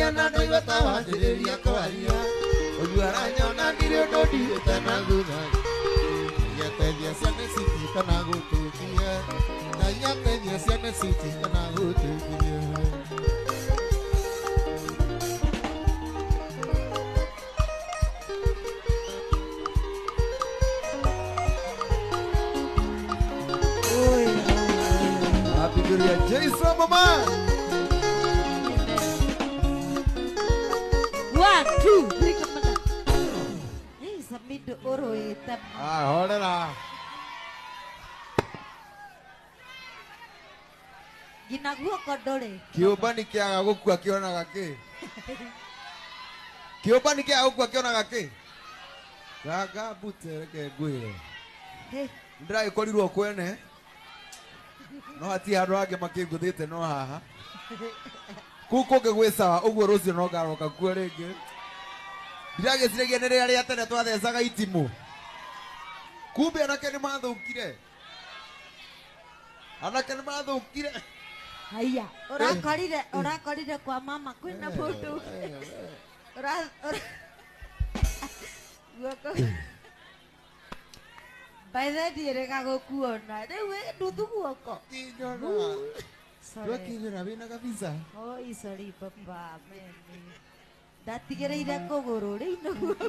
Aranyona ndaigua ta wanjĩrĩria kwaria. Ũguo aranyona ndirĩ ũndũ ndigĩte na thutha. Ngai ateithia ciana citikana gũteithia. Ngai ateithia ciana citikana gũteithia. Happy New Year, Jason, mama. 1 2 3 come on. Hey, Samido oroete. Ah, horera. Gina guoko ndũrĩ. Kĩũmba nĩ kĩaga gũkua kĩonaga kĩ? Kĩũmba nĩ kĩaga gũkua kĩonaga kĩ? Ganga mbute reke ngwĩre. Hey. Ndĩragĩkorirwo kwene. No hatirĩ handũ hangĩ makĩngũthĩte no haha. Kũu kũngĩ gwĩ sawa, ũguo rũciũ no ngaroka kuo rĩngĩ. Ndiragĩciragia nĩ rĩrĩa rĩa tene twathecaga itimũ. Kumbe anake nĩ mathũkire. Anake nĩ mathũkire. Haya, ũrakorire kwa mama kwĩna mũndũ. Ura guoko. By the way, ndiĩrĩga gũkuona. Rĩu wĩ nuthu guoko. Kinyona. Sorry. Twakinyora wĩna kabisa. Oh, sorry papa, mimi. Ndatigĩrĩire kũgũrũ rĩu nĩ guoko.